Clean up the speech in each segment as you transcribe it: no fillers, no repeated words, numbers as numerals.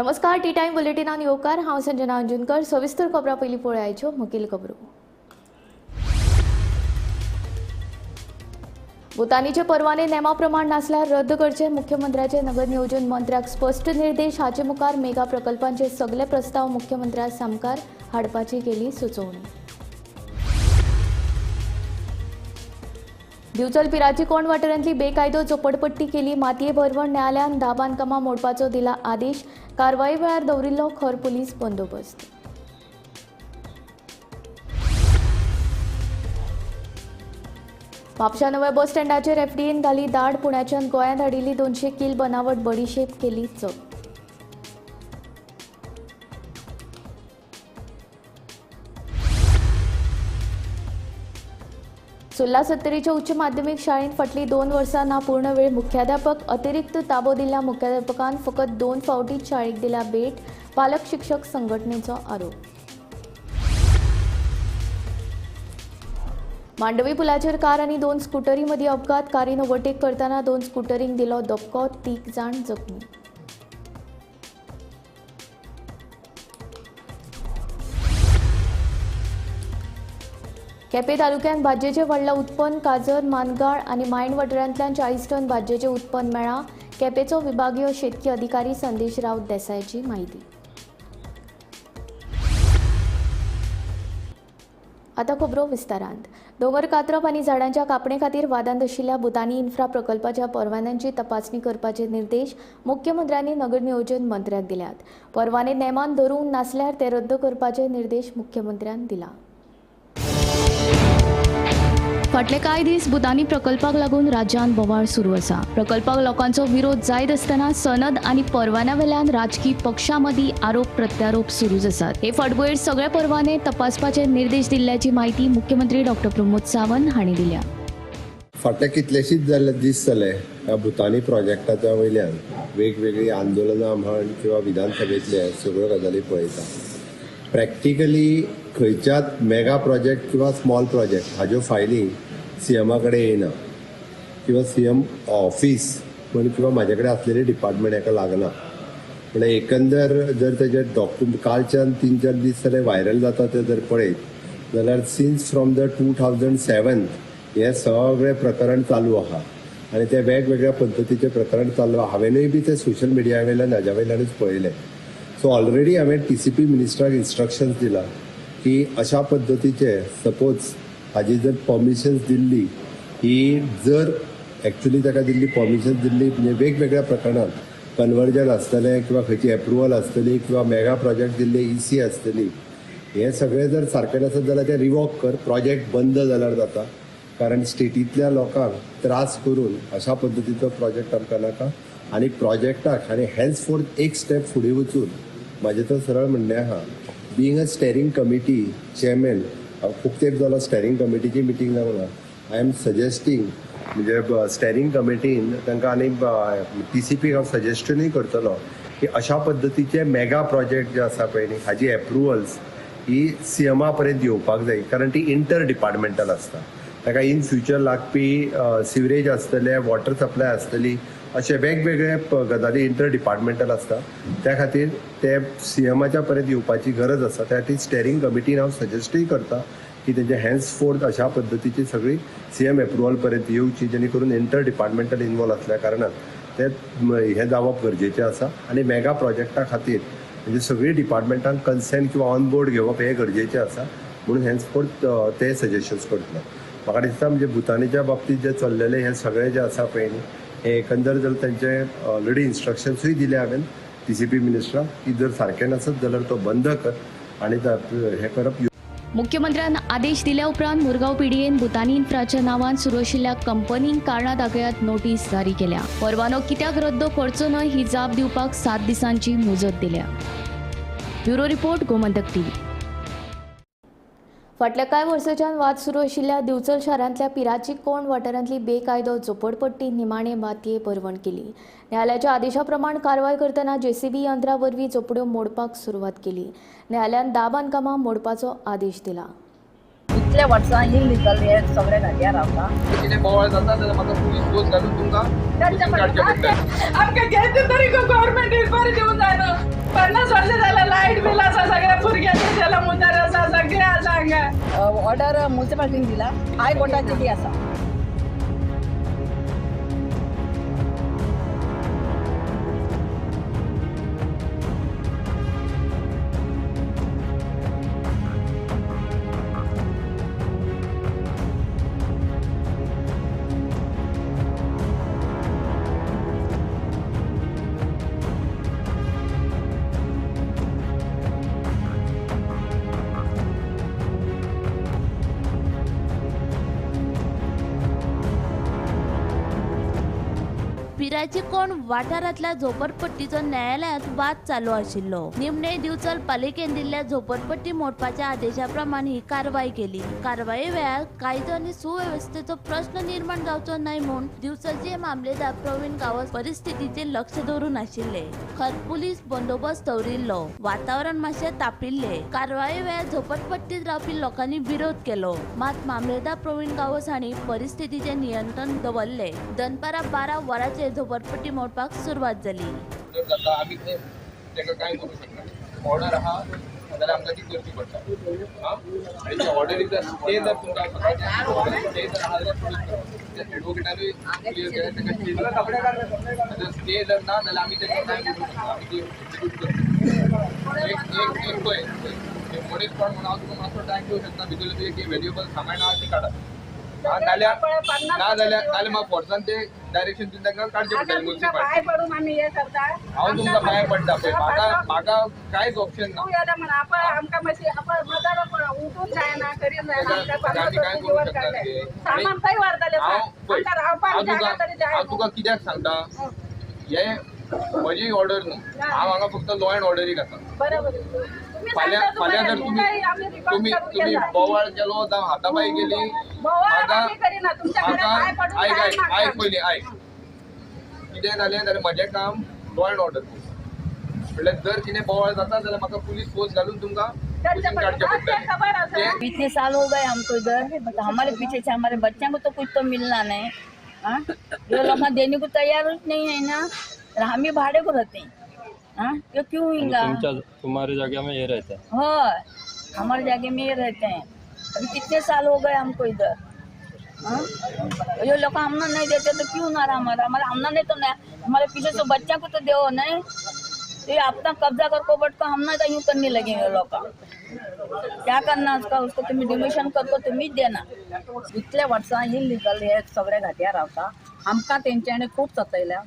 नमस्कार, T time बुलेटिनान येवकार. हांव संजना अंजुनकर. सविस्तर खबरां पयलीं पळयाच्यो मुखेल खबरो. भूतानीचे परवाने नेमा प्रमाण नासल्यार रद्द करचे मुख्यमंत्र्याचे नगर नियोजन मंत्र्याक स्पश्ट निर्देश. हाचे मुखार मेगा प्रकल्पांचे सगळे प्रस्ताव मुख्यमंत्र्या सामकार हाडपाची केली सुचोवणी. दिवचल पिराची कोंड वाठारांतली बेकायदो झोपडपट्टी केली. मातये भरवण न्यायालयान 10 बांदकामां मोडपाचो दिला आदेश. कारवाई वेळार दवरिल्लो खर पुलीस बंदोबस्त. म्हापशा नव्या बस स्टँडाचेर एफडीएन घाली धाड. पुण्याच्यान गोंयांत हाडिल्ली 200 कील बनावट बडीशेप केली जप्त. सुर्ला सत्तरीच्या उच्च माध्यमीक शाळेंत फाटलीं 2 वर्सां ना पूर्ण वेळ मुख्याध्यापक. अतिरिक्त ताबो दिल्ल्या मुख्याध्यापकान फकत 2 फावटीच शाळेक दिल्या भेट. पालक शिक्षक संघटनेचो आरोप. मांडवी पुलाचेर कार आनी 2 स्कुटरी मदीं अपघात. कारीन ओव्हरटेक करतना 2 स्कुटरींक दिलो धपको. 3 जाण जखमी. केपें तालुक्यांत भाजयेचें व्हडलें उत्पन्न. काजर, मानगाळ आनी मायण वाठारांतल्यान 40 टन भाजयेचें उत्पन्न मेळ्ळां. केपेंचो विभागीय शेतकी अधिकारी संदेश राऊत देसायाची म्हायती. आतां खबरो विस्तारांत. दोंगर कातरप आनी झाडांच्या कापणे खातीर वादांत आशिल्ल्या भूतानी इन्फ्रा प्रकल्पाच्या परवान्यांची तपासणी करपाचे निर्देश मुख्यमंत्र्यांनी नगर नियोजन मंत्र्याक दिल्यात. परवाने नेमान धरूंक नासल्यार ते रद्द करपाचे निर्देश मुख्यमंत्र्यान दिला. फाटले कांय दीस भूतानी प्रकल्पाक लागून राज्यांत बोवाळ सुरू आसा. प्रकल्पाक लोकांचो विरोध जायत आसतना सनद आनी परवान्या वेल्यान राजकी पक्षां मदीं आरोप प्रत्यारोप सुरूच आसात. हे फाटभुंयेर सगळे परवाने तपासपाचे निर्देश दिल्ल्याची म्हायती मुख्यमंत्री डॉक्टर प्रमोद सावंत हांणी दिल्या. फाटले कितलेशीच जाल्ले दीस जाले ह्या भूतानी प्रोजेक्टाच्या वयल्यान वेगवेगळीं आंदोलनां म्हण किंवा विधानसभेंतले सगळ्यो गजाली पळयता. प्रॅक्टिकली खंयच्याच मेगा प्रोजेक्ट किंवा स्मॉल प्रोजेक्ट हाज्यो फायली सीएमा कडेन येयना किंवा सीएम ऑफिस म्हण किंवा म्हाजे कडेन आसलेले डिपार्टमेंट हेका लागना. म्हणल्यार एकंदर जर तेजे डॉक्युमेंट कालच्यान 3-4 दीस जाले व्हायरल जाता ते जर पळयत जाल्यार सिन्स फ्रॉम the 2007 हें सगळें प्रकरण चालू आहा आनी ते वेगवेगळ्या पद्दतीचें प्रकरण चालू आहा. हांवेनूय बी ते सोशल मिडिया वयल्यान हाज्या वयल्यानूच पळयलें. सो ऑलरेडी हांवें टीसीपी मिनिस्टराक इन्स्ट्रक्शन्स दिला की अशा पद्दतीचे सपोज हाजी जर परमिशन्स दिल्ली ही जर एक्चुअली ताका दिल्ली परमिशन्स दिल्ली म्हणजे वेगवेगळ्या प्रकरणांत कन्वर्जन आसतलें किंवा खंयची एप्रुवल आसतली किंवा मेगा प्रोजेक्ट दिल्ली ईसी आसतली, हें सगळें जर सारकें नासत जाल्यार तें रिवॉक कर. प्रोजेक्ट बंद जाल्यार जाता, कारण स्टेटींतल्या लोकांक त्रास करून अशा पद्दतीचो प्रोजेक्ट आमकां नाका. आनी प्रोजेक्टाक आनी हेन्सफोर्थ एक स्टेप फुडें वचून म्हाजें तर सरळ म्हणणें आहा, being a steering committee chairman, खूब तेंप जालो स्टेरींग कमिटीची मिटींग जावंक ना. I am suggesting म्हणजे स्टेरींग कमिटीन तांकां आनी टीसीपीक हांव सजेस्टनूय करतलो की अशा पद्दतीचे मेगा प्रोजेक्ट जे आसा पळय न्ही हाजी एप्रुवल्स ही सीएमा पर्यंत येवपाक जाय, कारण ती इंटर डिपार्टमेंटल आसता. ताका इन फ्युचर लागपी सिवरेज आसतले, वॉटर सप्लाय आसतली, अशे वेगवेगळे गजाली इंटर डिपार्टमेंटल आसता. त्या खातीर ते सीएमाच्या पर्यंत येवपाची गरज आसा. त्या खातीर स्टेरींग कमिटीन हांव सजेस्टूय करता की तेंचे हेन्सफोर्थ अशा पद्दतीची सगळी सीएम एप्रुवल पर्यंत येवची, जेणे करून इंटर डिपार्टमेंटल इनवॉल्व आसल्या कारणान ते हें जावप गरजेचें आसा. आनी मेगा प्रोजेक्टा खातीर म्हणजे सगळीं डिपार्टमेंटांक कन्सेंट किंवा ऑन बोर्ड घेवप हें गरजेचें आसा, म्हणून हेन्सफोर्थ ते सजेशन्स करतले. म्हाका दिसता म्हणजे भूतानीच्या बाबतींत जें चल्लेलें हें सगळें जें आसा पळय न्ही हें एकंदर जर तेंचे ऑलरेडी इन्स्ट्रक्शन्सूय दिले हांवें टीसीपी मिनिस्टराक की जर सारकें नासत जाल्यार तो बंद कर आनी हें करप. मुख्यमंत्र्यान आदेश दिल्या उपरांत मुरगांव पीडीएन भूतानी इन्फ्राच्या नांवान सुरू आशिल्ल्या कंपनींक कारणां दाखयात नोटीस जारी केल्या. परवानो कित्याक रद्द करचो न्हय ही जाप दिवपाक 7 दिसांची मुजत दिल्या. Bureau report, Gomantak TV. फाटल्या कांय वर्सांच्यान वाद सुरू आशिल्ल्या दिवचल शारांतल्या पिराची कोंड वाठारांतली बेकायदो झोपडपट्टी निमाणे मातये भरवण केली. न्यायालयाच्या आदेशा प्रमाण कारवाय करतना जेसीबी यंत्रा वरवीं झोपड्यो मोडपाक सुरवात केली. न्यायालयान 10 बांदकामां मोडपाचो आदेश दिला. इतले वर्सां इलिगल हे सगळे घाट्यार रावता. कितें बोवाळ जाता जाल्यार म्हाका पुलीस फोर्स घालून तुमकां काडचें पडटलें. आमकां घेत तरी गव्हर्मेंट इन्क्वायरी दिवंक जाय न्हू. 50 वर्सां जाल्यार लायट बील आसा, सगळ्या भुरग्यांचे जाल्यार मुंदार आसा, सगळें आसा हांगा. ऑर्डर मुन्सिपालिटीन दिला, हायकोर्टाची बी आसा. पिराची कोण वाठारांतल्या झोपडपट्टीचो न्यायालयांत वाद चालू आशिल्लो. निमणे दिवचल पालिकेन दिल्ल्या झोपडपट्टी मोडपाच्या आदेशा प्रमाण ही कारवाय केली. कारवाये वेळार कायदो आनी सुवेवस्थेचो प्रश्न निर्माण जावचो न्हय म्हूण दिवचलचे मामलेदार प्रवीण गांवस परिस्थितीचेर लक्ष दवरून आशिल्ले. खर पुलीस बंदोबस्त दवरिल्लो. वातावरण मातशें तापिल्लें. कारवाये वेळार झोपडपट्टीत रावपी लोकांनी विरोध केलो. मात मामलेदार प्रवीण गांवस हांणी परिस्थितीचेर नियंत्रण दवरलें. दनपारां 12 वरांचेर झोपडपट्टी मोडपाक सुरवात जाली. जर जाता आमी ताका कांय करूं शकना. ऑर्डर आहा जाल्यार आमकां ती करची पडटा. आनी ते ऑर्डरी जर ते जर तुमकां सकाळचे ते जर आहा जाल्यार पुलीस एडवोकेटानूय क्लियर केलें ताका स्टे स्टे जर ना जाल्यार आमी ताका कांय करूं शकना. आमी ती एक्सिक्यूट करता. एक एक एक पळय मनीसपण म्हणून हांव तुका मातसो टायम दिवंक शकता. भितरलें तुजें कितें व्हॅल्युएबल सामान आहा ती काडात. नाल्यार नाल्यार म्हाका फोर्सान ते डायरेक्शन दिवन तांकां काडचें पडटलें मुन्सिपालिटी. पडून आमी हें करता. हांव तुमकां पांय पडटा पळय, म्हाका म्हाका कांयच ऑप्शन ना. आमकां मातशें उठून जायना, करीत जायना. आमी कांय करूं शकना. सामान खंय व्हरतले? हांव तुका कित्याक सांगता, हे म्हजी ऑर्डर न्हू, हांव हांगा फक्त लॉ एंड ऑर्डरीक आसा. फाल्यां फाल्यां जर तुमी तुमी तुमी बोवाळ केलो जावं हातापाय केली म्हाका आयक आयक आयक पयलीं आयक. कितें जालें जाल्यार म्हजें काम लॉ एंड ऑर्डर म्हणल्यार जर कितें बोवाळ जाता जाल्यार म्हाका पुलीस फोर्स घालून तुमकां काडचें पडटलें. इतने साल हो गए हमको इधर, तो हमारे पीछे से हमारे बच्चों को तो कुछ तो मिलना नहीं. हाँ, जो लोग देने को तैयार नहीं है ना, हम ही भाड़े को रहते हैं. हाँ, ये क्यों होगा? तुम्हारे जगह में ये रहते हैं? हाँ, हमारे जगह में ये रहते हैं. अभी कितने साल हो गए हमको इधर. हाँ, ये लोग हमने नहीं देते तो क्यों ना रहा हमारा? हमारा हमने नहीं तो नहीं, हमारे पीछे से बच्चा को तो दो नहीं, तो ये अपना कब्जा कर को बट को हमने तो यूँ करने लगेंगे लोग. क्या करना उसका? उसको तुम्ही डिमिशन करतो तुम्हीच देना. इतले वर्सां इलिगल हे सगळे घाट्यार रावता. आमकां तेंच्यांनी खूब सतयल्या.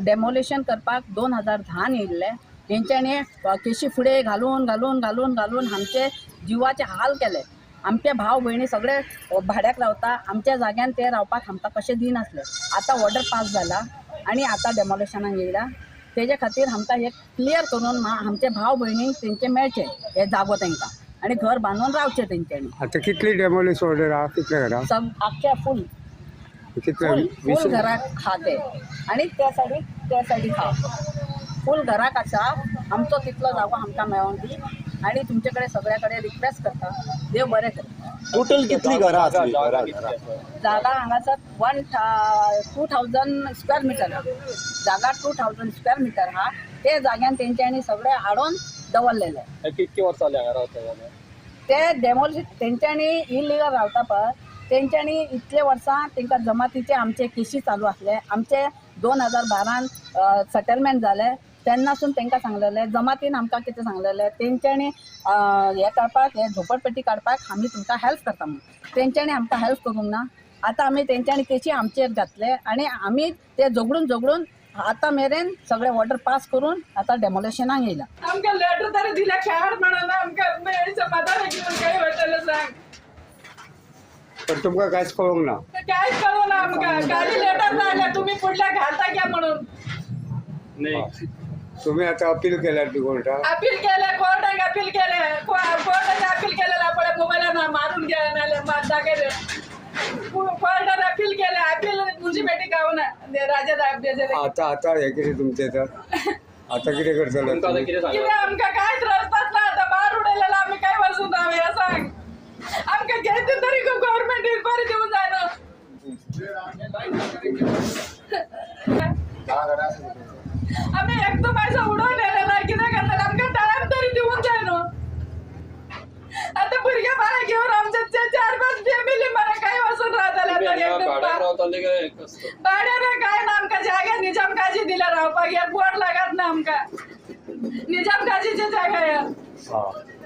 डेमोलिशन करपाक 2010 येयल्ले. तेंच्यांनी केशी फुडें घालून घालून घालून घालून आमचे जिवाचे हाल केले. आमचे भाव भयणी सगळे भाड्याक रावता. आमच्या जाग्यान ते रावपाक आमकां कशें दिनासले. आतां ऑर्डर पास जाला आनी आतां डेमोलिशनाक येयला. तेजे खातीर आमकां हे क्लियर करून आमचे भाव भयणींक तेंचे मेळचे हे जागो तेंकां आनी घर बांदून रावचें तेंच्यांनी. आतां कितली डेमोलिश ऑर्डर आहा? कितले घरां? सग आख्ख्या फूल फूल घराक आहा ते आनी त्या सायडीक त्या सायडीक आहा. फूल घराक आसा. आमचो तितलो जागो आमकां मेळोंक दी आनी तुमचे कडेन सगळ्या कडेन रिक्वेस्ट करता. देव बरें करूं. टोटल कितली घरां आसली? जागा हांगासर 2000 स्क्वेअर मिटर जागा. 2000 स्क्वेअर मिटर आहा. ते जाग्यान तेंच्यांनी सगळें हाडून दवरलेलें. कितके वर्सां जालीं हांगा रावता? ते डेमोलिश तेंच्यांनी इलिगल रावता पळय, तेंच्यांनी इतले वर्सां तेंकां जमातीचे आमचे केशी चालू आसले. आमचे 2012 सेटलमेंट जालें तेन्नासून तेंकां सांगलेलें. जमातीन आमकां कितें सांगलेलें, तेंच्यांनी हें काडपाक, हे झोपडपट्टी काडपाक आमी तुमकां हेल्प करता म्हणून. तेंच्यांनी आमकां हेल्प करूंक ना. आतां आमी तेंच्यांनी केशी आमचेर घातले आनी आमी ते झगडून झगडून आतां मेरेन सगळे ऑर्डर पास करून आतां डेमोलिशनाक येयला. आमकां लेटर तरी दिल्या खेळ म्हणून आमकां समाधान घेवन खंय वयतलें सांग? पण तुमकां कांयच कळोंक ना? कांयच कळोंक ना आमकां. काली लेटर जालें तुमी फुडल्या घालता घ्या म्हणून. तुम्ही आता अपील केल्यार बी कोर्टाक? अपील केलें, कोर्टाक अपील केलें. कोर्टाक अपील केलें पळय मोबायलान मारून घे नाल्यार दाखयलें. कोर्टान अपील केलें. अपील मुन्सिपालिटी गावना राजा. आतां आतां हें कितें तुमचें तर आतां कितें करतले? कितें आमकां कांय त्रास ना. आतां बार उडयलेलो आमी काय वचून रावया सांग? आमकां घेत मागीर बोट लागत ना आमकां. निजाम काजीचे जागा ह्या.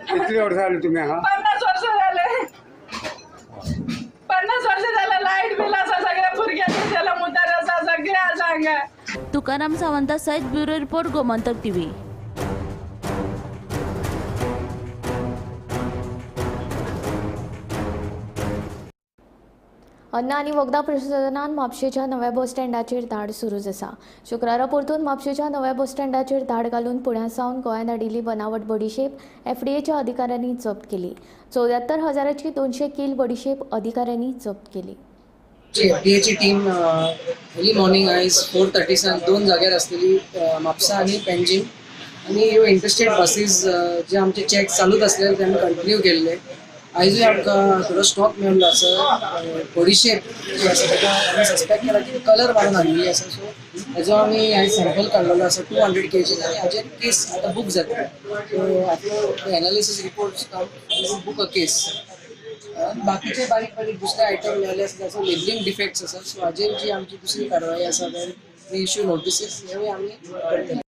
कितली वर्सां जाली तुमी हांगा? 50 वर्सां जाले. 50 वर्सां जाले. लायट बील आसा सगळ्या भुरग्यांचे जाल्यार मुतार आसा सगळें आसा हांगा. तुकाराम सावंता सयत ब्युरो रिपोर्ट, गोमंतक टीव्ही. अन्न आनी वखदां प्रशासनान म्हापशेच्या नव्या बस स्टँडाचेर धाड सुरूच आसा. शुक्रारा परतून म्हापशेच्या नव्या बस स्टँडाचेर धाड घालून पुण्या सावन गोंयांत हाडिल्ली बनावट बडीशेप एफडीएच्या अधिकाऱ्यांनी जप्त केली. 74,000ची 200 कील बडीशेप अधिकाऱ्यांनी जप्त केली. एफडीएची टीम अर्ली मॉर्निंग आयज 4:30 सावन 2 जाग्यार आसलेली, म्हापसा आनी पेंजीम, आनी ह्यो इंटरस्टेट बसीस जे आमचे चॅक चालूच आसले ते आमी कंटिन्यू केल्ले. आयजूय आमकां थोडो स्टॉक मेळ्ळो आसा. बडीशेप जी आसा ताका आमी सस्पेक्ट केला की कलर मारून हाडलेली आसा. सो हेजो आमी आयज सॅम्पल काडलेलो आसा 200 kg आनी हाजेर केस आतां बूक जातली. सो आतां analysis reports book a case. बाकीचे बारीक बारीक दुसरे आयटम मेळ्ळे आसा ताचो लेबलिंग डिफेक्ट्स आसा. सो हाजेर जी आमची दुसरी कारवाई आसा we issue notices हेवूय आमी करतले.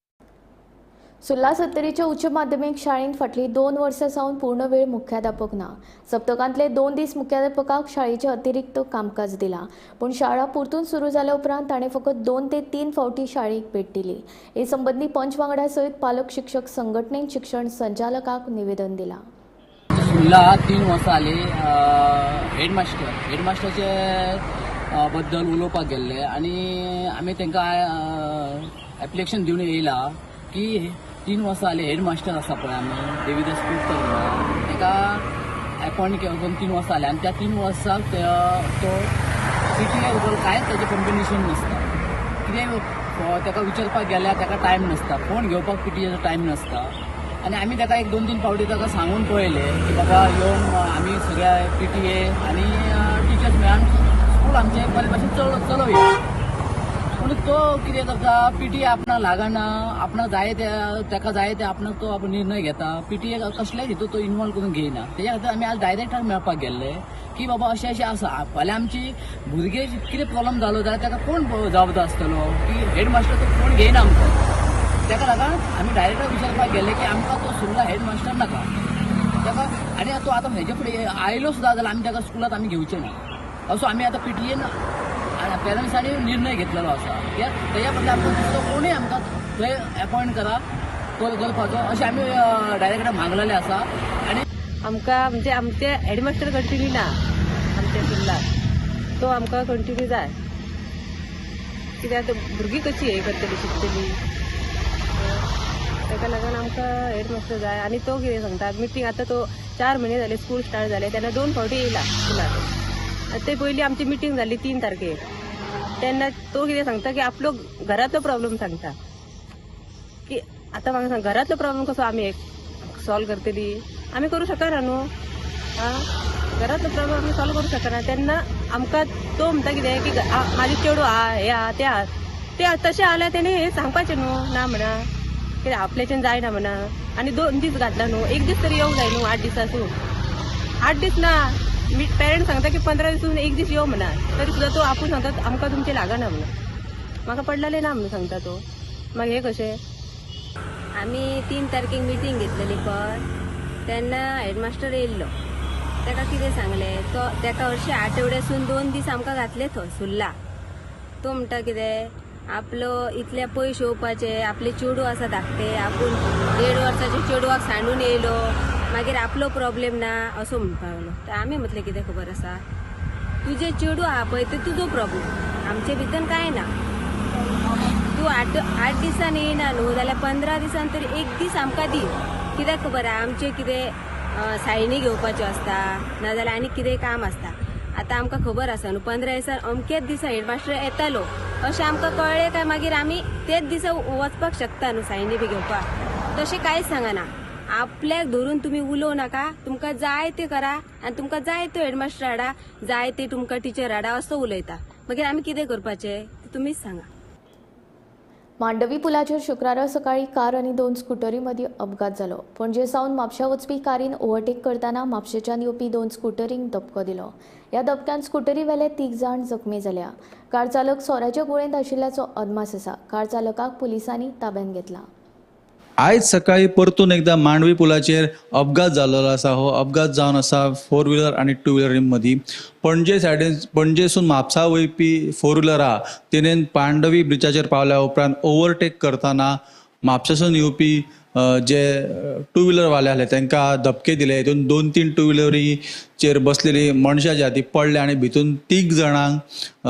सुर्ला सत्तरीच्या उच्च माध्यमीक शाळेंत फाटलीं 2 वर्सां सावन पूर्ण वेळ मुख्याध्यापक ना. सप्तकांतले 2 दीस मुख्याध्यापकाक शाळेचें अतिरिक्त कामकाज दिलां. पूण शाळा परतून सुरू जाल्या उपरांत ताणें फकत 2 ते 3 फावटी शाळेक भेट दिली. हे संबंदी पंच वांगडा सयत पालक शिक्षक संघटनेन शिक्षण संचालकाक निवेदन दिलां. सुर्ला 3 वर्सां जाली हेडमास्टराचे बद्दल उलोवपाक गेल्ले आनी आमी तांकां एप्लिकेशन दिवन येयला की 3 वर्सां जाली हेडमास्टर आसा पळय आमी देवीदास कुडकर ताका एपॉयंट करून 3 वर्सां जाली आनी त्या 3 वर्साक तो सिटीए बरोबर कांयच ताचें कॉम्बिनेशन नासता. कितें ताका विचारपाक गेल्यार ताका टायम नासता, फोन घेवपाक पीटीएचो टायम नासता. आनी आमी ताका 1 2 3 फावटी ताका सांगून पळयलें की बाबा येवन आमी सगळ्या पीटीए आनी टिचर्स मेळून स्कूल आमचें बरे भाशेन चलोवया. पूण तो कितें करता, पीटीए आपणाक लागना, आपणाक जाय ते ताका जाय ते आपणाक तो आपण निर्णय घेता. पीटीए कसलेच हितून तो इनवॉल्व करून घेयना. तेज्या खातीर आमी आज डायरेक्टाक मेळपाक गेल्ले की बाबा अशें अशें आसा, फाल्यां आमची भुरगे कितें प्रॉब्लम जालो जाल्यार ताका कोण जबाबदार आसतलो, की हेडमास्टर तो कोण घेयना आमकां. ताका लागून आमी डायरेक्टाक विचारपाक गेले की आमकां तो सुर्ला हेडमास्टर नाका ताका, आनी तो आतां हेजे फुडें आयलो सुद्दां जाल्यार आमी ताका स्कुलांत आमी घेवचे ना असो आमी आतां पीटीएन पेरंट्सांनी निर्णय घेतलेलो आसा. कित्याक तेज्या बदला आमकां दुसरो कोणूय आमकां थंय एपॉयंट करा करपाचो अशें आमी डायरेक्टर मागलेलें आसा. आनी आमकां म्हणजे आमचे हेडमास्टर कंटिन्यू ना आमच्या सुर्ला, तो आमकां कंटिन्यू जाय. कित्याक भुरगीं कशी हें करतली शिकतली, ताका लागून आमकां हेडमास्टर जाय. आनी तो कितें सांगता मिटींग आतां तो 4 म्हयने जाले स्कूल स्टार्ट जालें तेन्ना 2 फावटी येयला स्कुलाक. ते पयलीं आमची मिटींग जाली 3 तारखेक, तेन्ना तो कितें सांगता की आपलो घरांतलो प्रॉब्लम सांगता की आतां म्हाका सांग घरांतलो प्रॉब्लम कसो आमी सॉल्व करतली, आमी करूं शकना न्हू. आं, घरांतलो प्रॉब्लम आमी सॉल्व करूं शकना. तेन्ना आमकां तो म्हणटा कितें की म्हाजें चेडूं आहा हें आहा तें आहा तें तशें जाल्यार तेणें हें सांगपाचें न्हू ना म्हणा कितें आपल्याच्यान जायना म्हणा. आनी 2 दीस घातला न्हू, 1 दीस तरी येवंक जाय न्हू. 8 दिसासून 8 दीस ना, मी पेरंट्स सांगता की 15 दिसून 1 दीस यो म्हणा, तरी सुद्दां तो आपूण सांगता आमकां तुमचें लागना म्हणून, म्हाका पडलेलें ना म्हणून सांगता तो. मागीर हें कशें? आमी 3 तारखेक मिटींग घेतलेली पळय तेन्ना हेडमास्टर येयल्लो. ताका कितें सांगलें, तो ताका हरशीं आठवड्यासून 2 दीस आमकां घातले थंय सुर्ला. तो म्हणटा कितें आपलो इतले पयशे येवपाचे, आपले चेडूं आसा धाकटे, आपूण 1.5 वर्साचे चेडवाक सांडून येयलो, मागीर आपलो प्रॉब्लेम ना असो म्हणपाक लागलो. तर आमी म्हटलें कितें खबर आसा, तुजें चेडूं आहा पळय ते तुजो प्रॉब्लेम, आमचे भितर कांय ना. तूं 8 दिसान येयना न्हू जाल्यार 15 दिसान तरी 1 दीस आमकां दी. कित्याक खबर आहा आमचें कितें सायनी घेवपाच्यो आसता नाजाल्यार आनी कितें काम आसता. आतां आमकां खबर आसा न्हू 15 दिसान अमकेच दिसा हेडमास्टर येतालो अशें आमकां कळ्ळें काय मागीर आमी तेच दिसा वचपाक शकता न्हू सायनी बी घेवपाक. तशें कांयच सांगना, आपल्याक धरून तुमी उलोवं नाका, तुमकां जाय तें करा आनी तुमकां जाय तो हेडमास्टर हाडा, जाय ते तुमकां टिचर हाडा असो उलयता. मागीर आमी कितें करपाचें तुमीच सांगा. मांडवी पुलाचेर शुक्रारा सकाळी कार आनी 2 स्कुटरी मदीं अपघात जालो. पणजे सावन म्हापशा वचपी कारीन ओव्हरटेक करतना म्हापशेच्यान येवपी 2 स्कुटरींक धपको दिलो. ह्या धपक्यान स्कुटरी वेले 3 जाण जखमी जाल्या. कार चालक सोऱ्याच्या गुळेंत आशिल्ल्याचो अदमास आसा. कार चालकाक पुलिसांनी ताब्यांत घेतला. आयज सकाळी परतून एकदा मांडवी पुलाचेर अपघात जाल्लो आसा. हो अपघात जावन आसा 4 व्हिलर आनी 2 व्हिलरी मदीं. पणजे सायडीन पणजेसून म्हापसा वयपी 4 व्हिलर आहा तिणेन पांडवी ब्रिजाचेर पावल्या उपरांत ओवरटेक करतना म्हापशासून येवपी जे 2 व्हिलरवाले आसले तांकां धपके दिले. हितून 2-3 2 व्हिलरीचेर बसलेली मनशां जी आहा ती पडल्या आनी भितून 3 जाणांक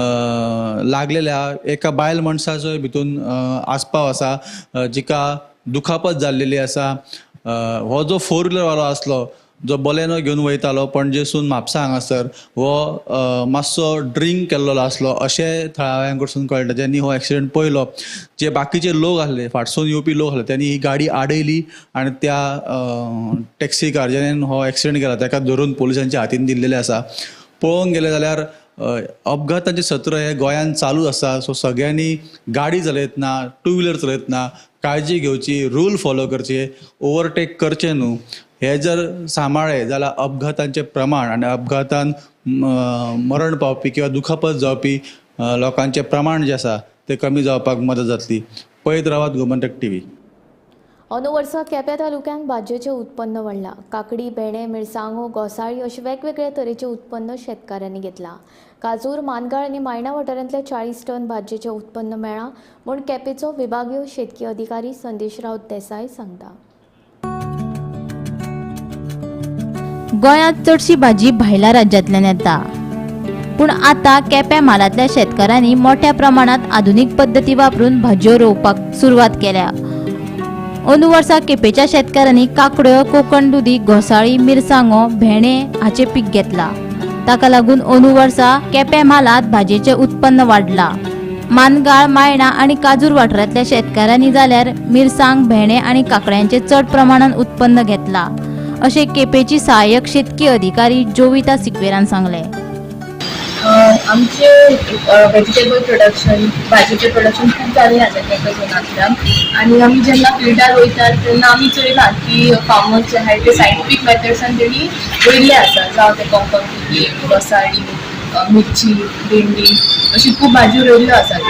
लागलेल्या. एका बायल मनशाचोय भितून आस्पाव आसा जिका दुखापत जाल्लेली आसा. हो जो 4 व्हिलरवालो आसलो जो बलेनो घेवन वयतालो पणजेसून म्हापसा हांगासर हो मातसो ड्रिंक केल्लो आसलो अशें थळाव्यां कडसून कळटा. ज्यांनी हो एक्सिडंट पळयलो, जे बाकीचे लोक आसले फाटसून येवपी लोक आसले त्यांनी ही गाडी आडयली आनी त्या टॅक्सीकार ज्याने हो एक्सिडंट केला ताका धरून पोलिसांच्या हातीन दिल्लेले आसा. पळोवंक गेले जाल्यार अपघातांचे सत्र हे गोंयांत चालू आसा. सो सगळ्यांनी गाडी चलयतना 2 व्हिलर चलयतना काळजी घेवची, रूल फॉलो करचे, ओवरटेक करचे न्हू. हे जर सांबाळ्ळे जाल्यार अपघातांचे प्रमाण आनी अपघातान मरण पावपी किंवा दुखापत जावपी लोकांचें प्रमाण जें आसा तें कमी जावपाक मदत जातली. पळयत रावात गोमंतक टीव्ही. अंदू वर्सा केप्यां तालुक्यांत भाजयेचें उत्पन्न वाडलां. काकडी, भेंडे, मिरसांगो, घोसाळी अशें वेगवेगळे तरेचें उत्पन्न शेतकारांनी घेतलां. काजूर, मानगाळ आनी मायणा वाठारांतले 40 टन भाजयेचें उत्पन्न मेळ्ळां म्हूण केपेंचो विभागीय शेतकी अधिकारी संदेश राऊत देसाय सांगता. गोंयांत चडशी भाजी भायल्या राज्यांतल्यान येता, पूण आतां केप्यां म्हालांतल्या शेतकारांनी मोठ्या प्रमाणांत आधुनीक पद्दती वापरून भाजयो रोवपाक सुरवात केल्या. अंदू वर्सा केपेंच्या शेतकारांनी काकड्यो, कोकण दुदी, घोसाळी, मिरसांगो, भेंडे हाचें पीक घेतलां. ताका लागून अंदू वर्सा केपें म्हालांत भाजयेचें उत्पन्न वाडलां. मानगाळ, मायणा आनी काजूर वाठारांतल्या शेतकारांनी जाल्यार मिरसांग, भेंडे आनी काकड्यांचें चड प्रमाणांत उत्पन्न घेतलां अशें केपेंची सहाय्यक शेतकी अधिकारी जोविता सिक्वेरान सांगलें. आमचे वेजिटेबल प्रोडक्शन, भाजयेचें प्रोडक्शन खूब जाल्लें आसा केपें झोनांतल्यान आनी आमी जेन्ना फिल्डार वयतात तेन्ना आमी चोयलां की फार्मर्स जे आहाय ते सायंटिफीक मेथड्सान तेणी रोयल्ले आसा. जावं ते कोंकण दुदी, घोसाळी, मिरची, भेंडी अशी खूब भाजयो रोयल्ल्यो आसात.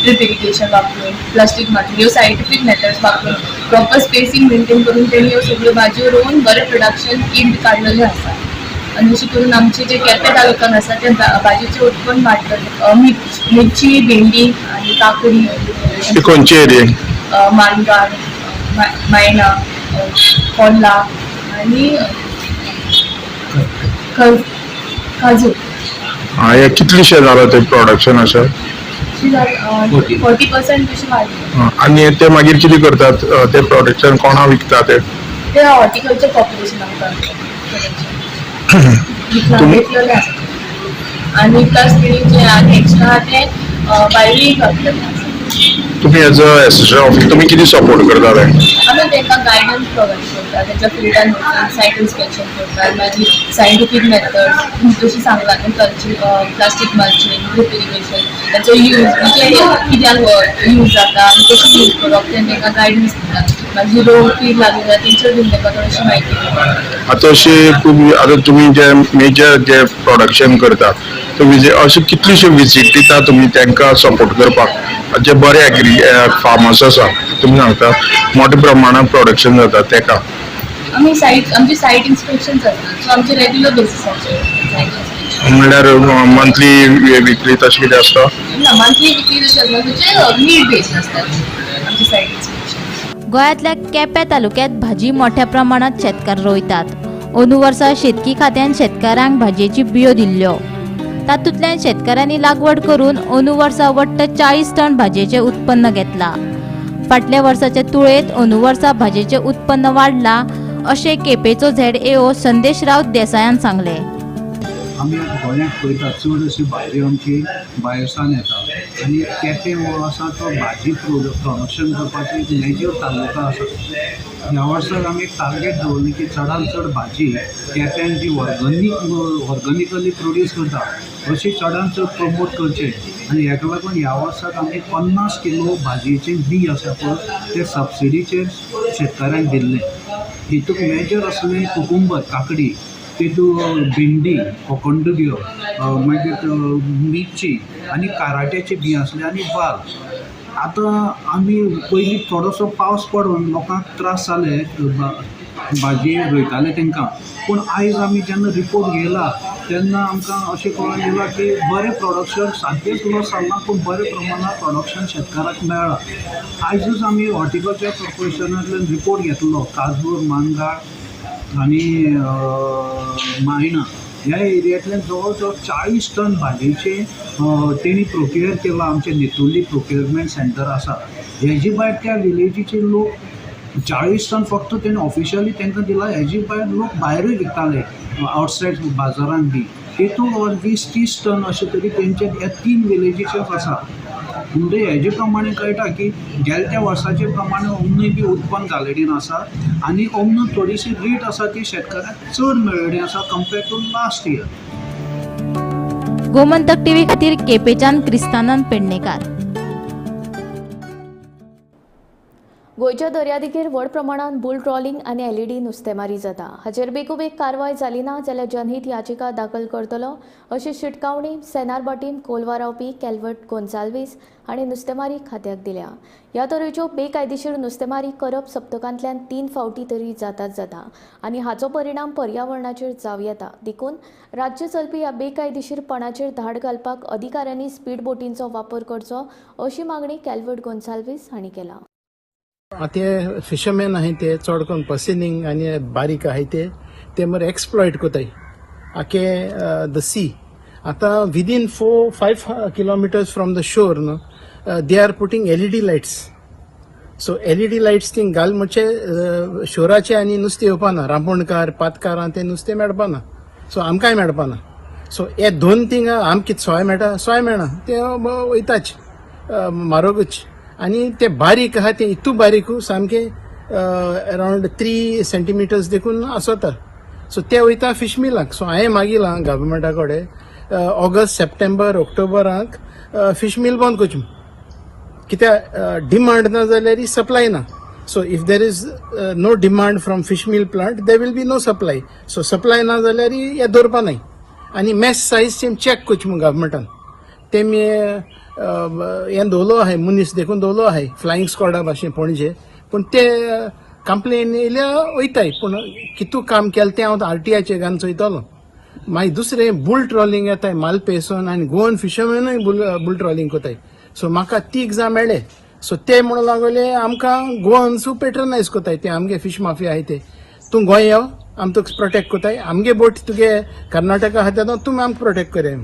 ड्रीप इरिगेशन वापरून, प्लास्टीक मारून, ह्यो सायंटिफीक मेथड्स वापरून प्रॉपर स्पेसींग मेंटेन करून तेणी ह्यो सगळ्यो भाजयो रोवन बरें प्रोडक्शन यील्ड काडलेलें आसा. आनी अशें करून आमचे जे केपें तालुक्यान आसा ते भाजयेचें उत्पन्न वाडटलें. मिरची, भेंडी आनी काकडी. खंयचे एरियेक? मानगाळ, मायणा, कोल्ला आनी काजू. हें कितलेशें जालां तें प्रोडक्शन अशें? 40% तशें वाडलें. आनी ते मागीर कितें करतात तें प्रोडक्शन कोणा विकता ते? ते हॉर्टिकल्चर कॉर्पोरेशनाक विकलेले आसा आनी प्लस तेणी जे आनी एक्स्ट्रा आहा ते भायरूय घातलेले आसा. तुमी एज अ एसिस्टंट ऑफिसर तुमी कितें सपोर्ट करता? आमी तांकां गायडन्स प्रोवायड करता, तेंच्या फिल्डान वचून सायट इन्स्पेक्शन करतात, मागीर सायंटिफीक मेथड्स जशें सांगलां न्हू, प्लास्टीक मल्चिंग, ड्रीप इरिगेशन ताचो यूज म्हणजे कित्याक यूज जाता आनी कशें यूज करप तें तांकां गायडन्स दितात. मागीर रोग कीड लागली जाल्यार तेंचेर बीन तांकां थोडीशी म्हायती दितात. आतां अशें तुमी आतां तुमी जे मेजर जे प्रोडक्शन करता तुमी जे अशें कितलेशे विजीट दिता तुमी तांकां सपोर्ट करपाक? जे बरे एग्री फार्मर्स आसा तुमी सांगता मोठ्या प्रमाणात प्रोडक्शन जाता तेका आमी सायट, आमचे सायट इन्स्पेक्शन जाता, सो आमचे रेग्युलर बेसिसाचेर सायट इन्स्पेक्शन. म्हणल्यार मंथली विकली तशें कितें आसता? ना, मंथली विकली तशें आसना, म्हणजे नीड बेस्ड आसता आमचे सायट इन्स्पेक्शन. गोंयांतल्या केप्यां तालुक्यांत भाजी मोठ्या प्रमाणात शेतकार रोयतात. अंदू वर्सा शेतकी खात्यान शेतकारांक भाजयेची बियो दिल्ल्यो. तातूंतल्यान शेतकारांनी लागवड करून अंदू वर्सा वट्ट 40 टन भाजयेचें उत्पन्न घेतलां. फाटल्या वर्साचे तुळेंत अंदू वर्सा भाजयेचें उत्पन्न वाडलां अशें केपेंचो ZAO संदेश राऊत देसायान सांगलें. आमी आतां गोंयांत पळयता चड अशी भाजी आमची भायरसान येता आनी केपें हो आसा तो भाजी प्रोडक्शन करपाची एक मेजर तालुका आसा. ह्या वर्साक आमी टार्गेट दवरली की चडान चड भाजी केप्यान जी ऑर्गेनिकली प्रोड्यूस करता अशी चडान चड प्रमोट करचे आनी हेका लागून ह्या वर्साक आमी 50 किलो भाजयेचें बीं आसा पळय तें सबसिडीचेर शेतकाऱ्यांक दिल्लें. हितूंत मेजर आसलें कुकुंबर, काकडी, तितूंत भिंडी, कोकणदुग्यो, मागीर मिरची आनी काराट्याची बीं आसली आनी वाल. आतां आमी पयलीं थोडोसो पावस पडून लोकांक त्रास जाले भाजी रोयताले तांकां, पूण आयज आमी जेन्ना रिपोर्ट घेयला तेन्ना आमकां अशें कळोन येयलां की बरें प्रोडक्शन सारकेंच लॉस जालें पूण बऱ्या प्रमाणांत प्रोडक्शन शेतकाराक मेळ्ळां. आयजूच आमी हॉर्टिकल्चर कॉर्पोरेशनांतल्यान रिपोर्ट घेतलो काजूर, मानगाळ आनी मायणा ह्या एरियांतल्यान जवळ जवळ 40 टन भाजयेचें तेणी प्रोक्युअर केलां. आमचें नेतुर्ली प्रोक्युअरमेंट सेंटर आसा हेजी भायर त्या विलेजीचे लोक 40 टन फक्त तेणी ऑफिशियली तांकां दिला, हेजी भायर लोक भायरूय विकताले आवटसायड बाजारान बी तेतून 20-30 टन अशें तरी तेंचे ह्या 3 विलेजीचेच आसा. म्हणजे हेजे प्रमाणे कळटा की गेल्या त्या वर्साचे प्रमाणे ओमनूय बी उत्पन्न जालेलें आसा आनी ओमनू थोडीशी रेट आसा ती शेतकाऱ्याक चड मेळ्ळी आसा compare to last year. Gomantak TV खातीर केपेच्यान क्रिस्तानंद पेडणेकार. गोंयच्या दर्यादेगेर व्हड प्रमाणात बुल ट्रॉलिंग आनी एलईडी नुस्तेमारी जाता. हाचेर बेगोबेग कारवाय जाली ना जाल्यार जनहीत याचिका दाखल करतलो अशी शिटकावणी सेनार बाटीन कोलवा रावपी कॅल्वर्ट गोन्साल्वीस हांणी नुस्तेमारी खात्याक दिल्या. ह्या तरेच्यो बेकायदेशीर नुस्तेमारी करप सप्तकांतल्यान 3 फावटी तरी जाताच जाता आनी हाचो परिणाम पर्यावरणाचेर जावं येता. देखून राज्य चलपी ह्या बेकायदेशीरपणाचेर धाड घालपाक अधिकाऱ्यांनी स्पीड बोटींचो वापर करचो अशी मागणी कॅल्वर्ट गोन्साल्वीस हांणी केला. आतां फिशरमॅन आहाय ते चड करून पसिनींग आनी बारीक आहाय ते ते मरे एक्सप्लॉयट कोताय आखे the सी. आतां within 4-5 kilometres from the shore न्हू they are putting LED lights. So LED lights thing घाल म्हणजे शोराचे आनी नुस्तें येवपाना, रांपोणकार पातकारां ते नुस्तें मेळपाना, सो आमकांय मेळपाना. सो हे दोन थिंगा आमकां कितें सोय मेळटा, सोय मेळना ते वयताच म्हारोगूच. आनी ते बारीक आहा ते इतू बारीक सामके अरावंड 3 सेंटीमिटर्स देखून आसता. सो ते वयता फिश मिलाक. सो हांवें मागिलां गव्हर्मेंटा कडेन ऑगस्ट सप्टेंबर ऑक्टोबराक फिश मिल बंद करचें, कित्याक डिमांड ना जाल्यार सप्लाय ना. So if there is no demand from fish meal plant there will be no supply. So supply ना जाल्यार हे दवरपा नाय. आनी मॅस सायज तेम चॅक करचें म्हूण गव्हर्मेंटान तेमी हें दवरलो आहाय मनीस देखून दवरलो आहाय फ्लायींग स्क्वॉडा भाशेन पणजे, पूण ते कंप्लेन येयल्या वयताय पूण कितू काम केलें तें हांव आरटीआयचे घालून चोयतलो. मागीर दुसरें बुल ट्रॉलिंग येताय मालपेसून आनी गोवन फिशरमॅनूय बुल ट्रॉलिंग कोताय. सो म्हाका 3 जाण मेळ्ळे. सो ते म्हणून लागले आमकां गोवन्सू पेट्रनायज कोताय ते आमगे फिश माफिया आहाय ते, तूं गोंय यो आम तुका प्रोटेक्ट कोताय, आमगे बोट तुगे कर्नाटका आहा तेन्ना तुमी आमकां प्रोटेक्ट करया.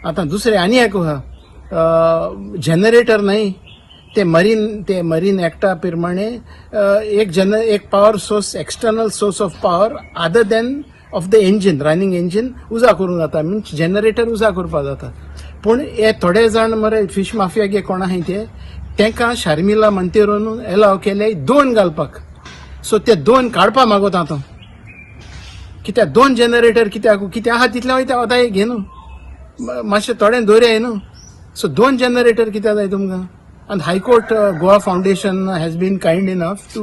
आतां दुसरें आनी एक आहा जनरेटर न्हय ते मरीन एक्टा प्रमाणे एक power source external source of power other than of the engine running engine उजा करूंक जाता, मिन्स जनरेटर उजा करपाक जाता. पूण हे थोडे जाण मरे फिश माफिया गे कोण आहाय ते तेंकां शार्मिला मंतेरोन एलाव केले 2 घालपाक. सो ते 2 काडपा मागोता आतां, कित्याक 2 जनरेटर कित्याक कित्याक आहा तितलें वयता वताय घे न्हू मातशें थोडें दवरया न्हू. सो 2 जनरेटर कित्याक जाय तुमकां? आनी high court Goa foundation has been kind enough to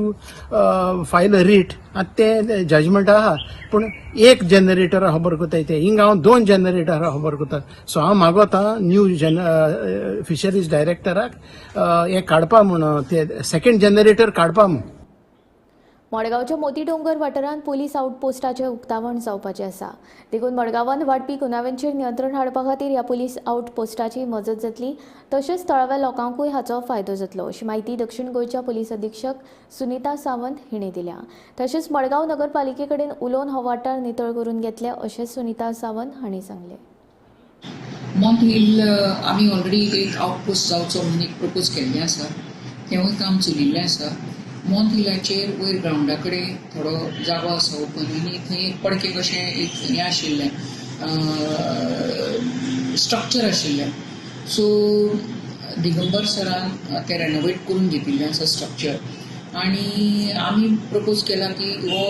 file a writ आनी तें जजमेंट आहा, पूण 1 जनरेटर खबर कोताय ते, हिंगा हांव 2 जनरेटर खबर कोता. सो हांव मागोता न्यू फिशरीज डायरेक्टराक हें काडपा म्हूण, ते सेकेंड जनरेटर काडपा म्हूण. मडगांवच्या मोती डोंगर वाठारांत पुलीस आउटपोस्टाचें उक्तावण जावपाचें आसा. देखून मडगांवांत वाडपी गुन्यांवांचेर नियंत्रण हाडपा खातीर ह्या पुलीस आउटपोस्टाची मजत जातली, तशेंच थळाव्या लोकांकूय हाचो फायदो जातलो अशी म्हायती दक्षिण गोंयच्या पुलीस अधीक्षक सुनीता सावंत हिणें दिल्या. तशेंच मडगांव नगरपालिके कडेन उलोवन हो वाठार नितळ करून घेतले अशें सुनीता सावंत हांणी सांगलें. मॉन्ट हिल आमी ऑलरेडी एक आउटपोस्ट जावचो म्हणून एक प्रपोज केल्लें आसा, तेंवूय काम चलिल्लें आसा. मॉन्ट हिलाचेर वयर ग्रावंडा कडेन थोडो जागो आसा ओपन आनी थंय एक पडके कशें एक हें आशिल्लें, स्ट्रक्चर आशिल्लें. सो दिगंबर सरान तें रेनोवेट करून घेतिल्लें आसा स्ट्रक्चर आनी आमी प्रपोज केला की हो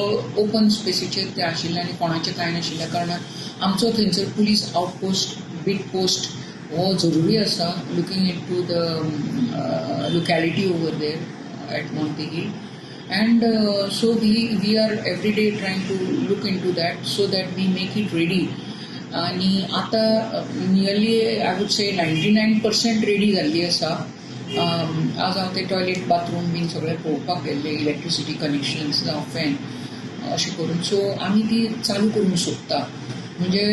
ओपन स्पेसीचेर तें आशिल्लें आनी कोणाचें कांय नाशिल्ल्या कारणान आमचो थंयसर पुलीस आउटपोस्ट बीट पोस्ट हो जरुरी आसा, looking into the locality over there at Monte Hill. And so we are every day trying to look into that so that we make it ready. आनी आतां nearly I would say 99% ready जाल्ली आसा. आज हांव ते toilet bathroom बीन सगळें पळोवपाक गेल्लें, इलेक्ट्रिसिटी कनेक्शन्स जावं फॅन अशें करून. सो आमी ती चालू करूंक सोदता. म्हणजे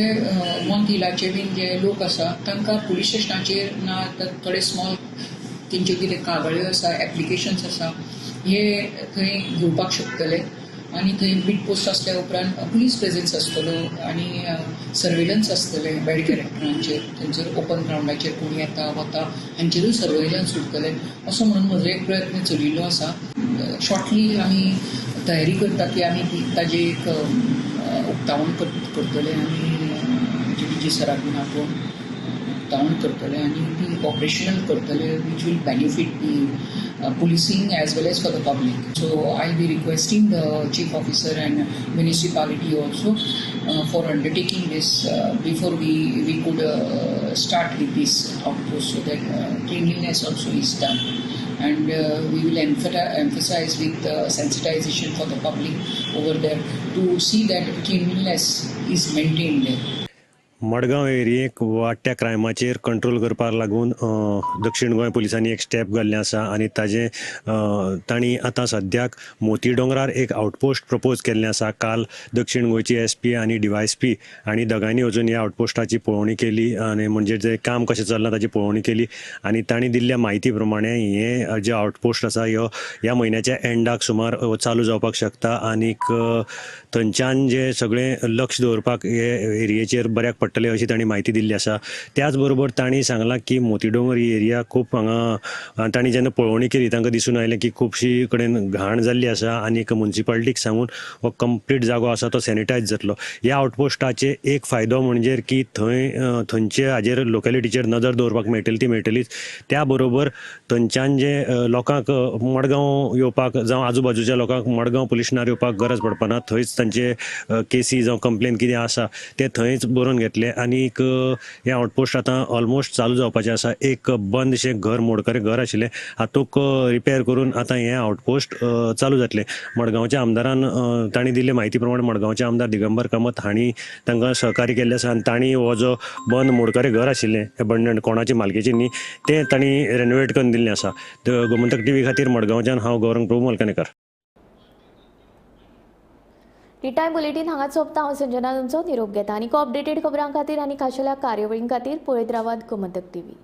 मॉन्ट हिलाचे बीन जे लोक आसा तांकां पुलीस स्टेशनाचेर ना तर थोडे स्मॉल तेंच्यो कितें कागाळ्यो आसा, एप्लिकेशन्स आसा, हे थंय घेवपाक शकतले आनी थंय बीट पोस्ट आसल्या उपरांत पुलीस प्रेजन्स आसतलो आनी सर्वेलन्स आसतलें बॅड कॅरेक्टरांचेर, थंयसर ओपन ग्रावंडाचेर कोण येता वता हांचेरूय सर्वेलन्स उरतलें असो म्हणून म्हजो एक प्रयत्न चलिल्लो आसा. शॉर्टली आमी तयारी करता की आमी ताजें एक उक्तावण करतले आनी जी डी जी सराक बीन आपोवन उक्तावण करतले आनी ती ऑपरेशनल करतले, which will benefit the policing as well as for the public. So I'll be requesting the chief officer and municipality also for undertaking this before we could start with this outpost, so that cleanliness also is done. And we will emphasize with sensitization for the public over there to see that cleanliness is maintained there. Madgaon एरियेक वाडट्या क्रायमाचेर control करपाक लागून दक्षिण गोंय पुलिसांनी एक step घाल्लें आसा आनी ताजें तांणी आतां सद्याक मोती दोंगरार एक आउटपोस्ट प्रपोज केल्लें आसा. काल दक्षिण गोंयची एस पी आनी डीवायएसपी आनी दोगांयनी वचून ह्या आउटपोस्टाची पळोवणी केली आनी म्हणजे जें काम कशें चल्लां ताची पळोवणी केली आनी तांणी दिल्ल्या म्हायती प्रमाणे हें जें आउटपोस्ट आसा ह्यो ह्या म्हयन्याच्या एंडाक सुमार चालू जावपाक शकता आनीक थंयच्यान जें सगळें लक्ष दवरपाक हे एरियेचेर बऱ्याक पडटलें अशी तांणी म्हायती दिल्ली आसा. त्याच बरोबर तांणी सांगलां की मोती दोंगर ही एरिया खूब हांगा तांणी जेन्ना पळोवणी केली तांकां दिसून आयलें की खुबशी कडेन घाण जाल्ली आसा आनीक मुन्सिपालिटीक सांगून हो कंप्लीट जागो आसा तो सॅनिटायज जातलो. ह्या आउटपोस्टाचे एक फायदो म्हणजे की थंय थंयचे हाजेर लोकेलिटीचेर नदर दवरपाक मेळटली ती मेळटलीच, त्या बरोबर थंयच्यान जे लोकांक मडगांव येवपाक जावं आजूबाजूच्या लोकांक मडगांव पुलीस स्टेशनार येवपाक गरज पडपाना, थंयच तांचे केसी जावं कंप्लेन कितें आसा ते थंयच बरोवन घेतले आनीक हें आउटपोस्ट आतां ऑलमोस्ट चालू जावपाचें आसा. एक बंदशें घर मोडकरें घर आशिल्लें हातूंत रिपेर करून आतां हें आउटपोस्ट चालू जातलें. मडगांवच्या आमदारान तांणी दिल्ले म्हायती प्रमाणे मडगांवचे आमदार दिगंबर कामत हांणी तांकां सहकार्य केल्लें आसा आनी तांणी हो जो बंद मोडकरें घर आशिल्लें एबंडंट कोणाचे मालकेचें न्ही तें तांणी रेनोवेट करून दिल्लें आसा. गोमंतक टीव्ही खातीर मडगांवच्यान हांव Gaurang Prabhu Malkanekar. Tea time bulletin हांगाच सोंपता. हांव संजना तुमचो निरोप घेता आनी अपडेटेड खबरां खातीर आनी खाशेल्या कार्यावळीं खातीर पळयत रावात गोमंतक टीव्ही.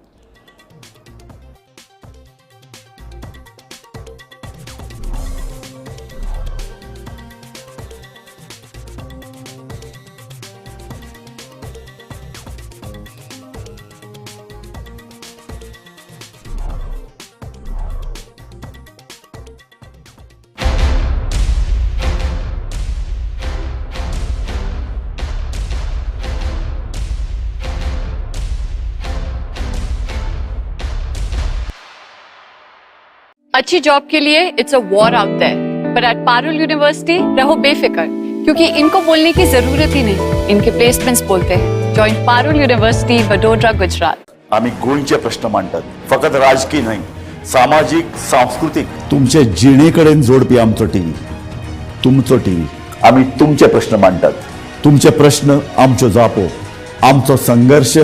अच्छी जॉब के लिए it's a war out there, पर एट पारुल यूनिवर्सिटी रहो बेफिक्र, क्योंकि इनको बोलने की जरूरत ही नहीं, इनके प्लेसमेंट्स बोलते हैं। Join Parul university, Vadodara, Gujarat. आमी गोंयचे प्रश्न मांडटात, फकत राजकीय न्हय, सामाजीक, सांस्कृतीक, तुमचे जिणे कडेन जोडपी आमचो टीव्ही, तुमचो टीव्ही। आमी तुमचे प्रश्न मांडटात, तुमचे प्रश्न आमच्यो जापो, आमचो संघर्श